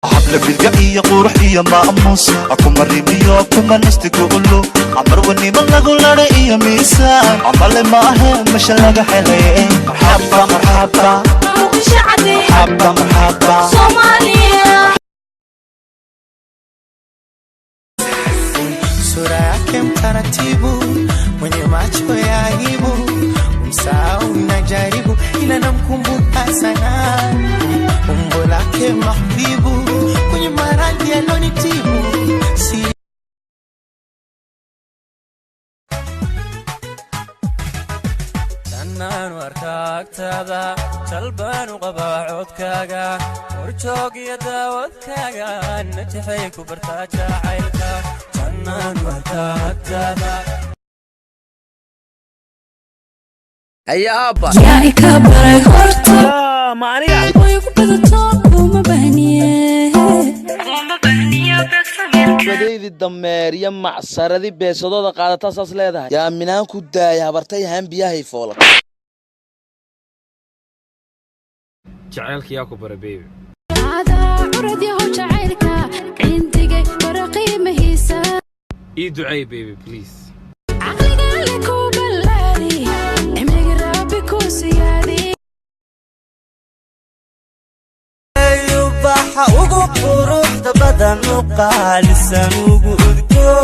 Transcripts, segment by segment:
Habla iyo qurux iyo maamuus kuma rimiyo kuma nastigulu amarwanimo lagu lara iyo miisaan amale maahe mesha laga helay. Marxaba, marxaba, marxaba, marxaba. Sura yake mtaratibu, mwenye macho ya aibu, msahau najaribu, ila namkumbuka sana. Umbo lake mahbibu, kwenye maradhi alonitibu, si Tannaanu arkaagtaada jalbaanu qabaa codkaaga horjoog iyo daawadkaaga najaxay ku bartaa jacaylka tannaanu arkaagtaada. Yaa ika baray horta way ku badato kuma bahniye. Badaydi dameer iyo macsaradi beesadooda qaadataa saas leedahay yaa minaan ku daaya habartay haan biyahay foola. Jacaylka yaa ku bara, baby? Adaa curad yahow jacaylka cindigay bara qiimahiisa. Ii duceey, baby, please. Caqliga alle ku ballaadi, cimriga Rabbi ku siyaadi. Ubaxa ugu quruxda badan u qaalisan ugu udgoon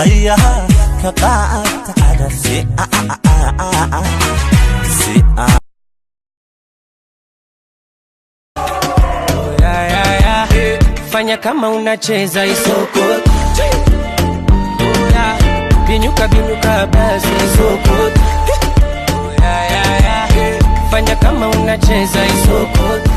ayaa ka qaata cadaf si. Fanya kama unacheza isoko, binyuka binyuka basi isoko. Fanya kama unacheza isoko.